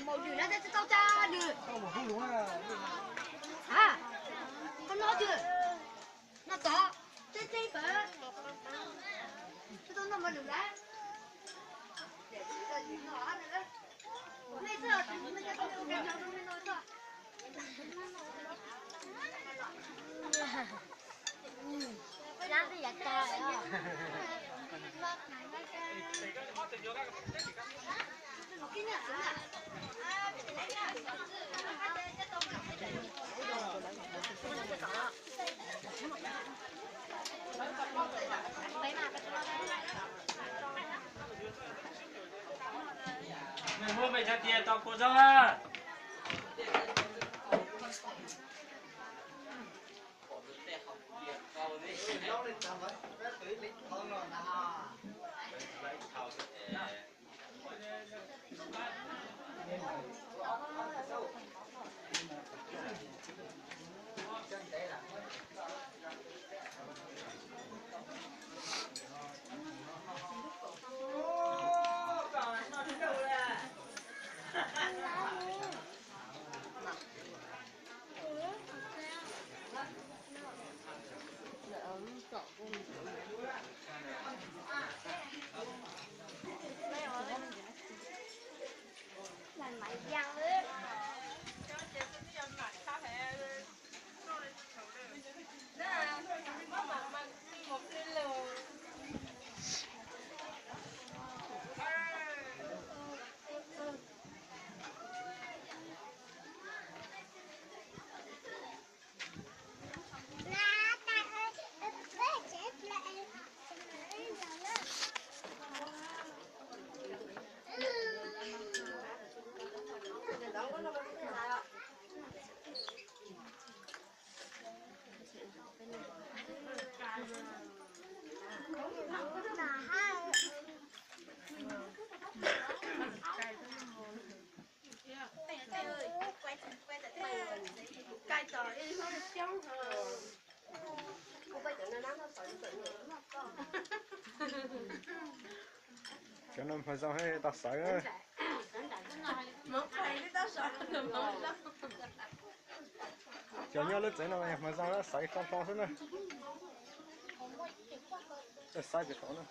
Maum lwm na, tsis tau tsa lwm. A, koj noj twg? Noj tod, teb teb pawg. Tsis tau noj maum lwm lawm. Mej muab mej cov tia tau kua zaub na. Cov no hmo zoo tau xaiv. Cov nyob lub tsev no hmo zoo xaiv hlo hlo xwb na. Xaiv pem tod na.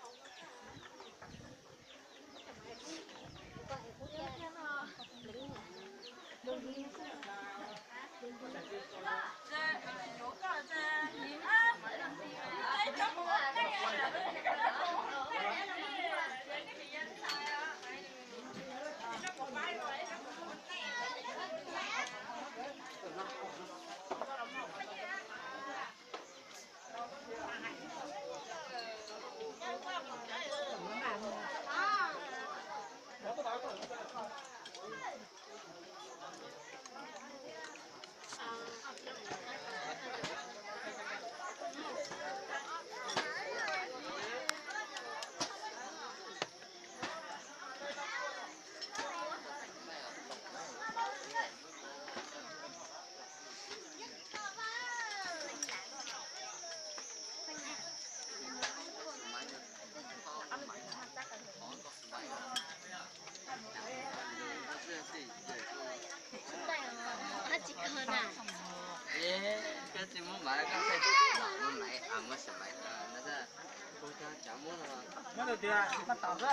Muab tus twg mas tau xwb,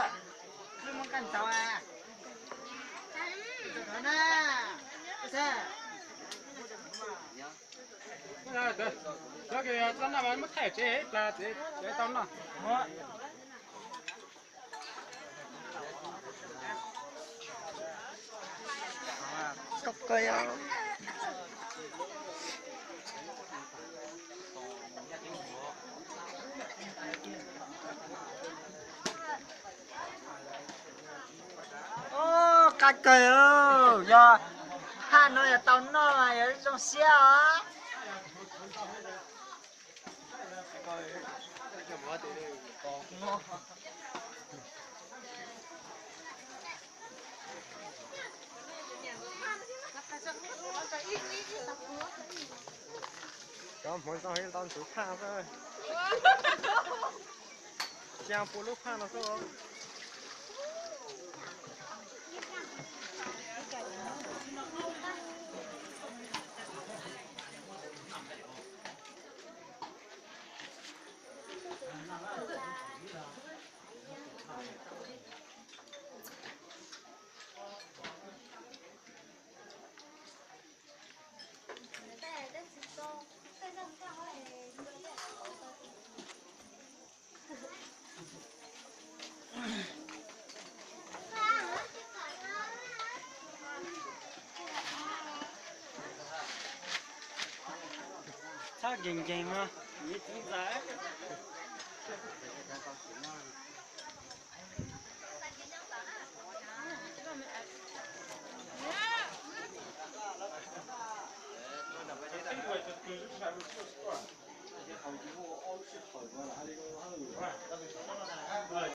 wb muab koj ntxaus. Cov kws txhob noj mas muab thaij tsev ib plag tsev tau noj. Ub, qab kawg, yog phaj no yog tau noj mas yog zoo siab os. Cov hmoov zoo tau ntxuav phaj xwb. Cia pua lub phaj no xwb. Ncees ncees no.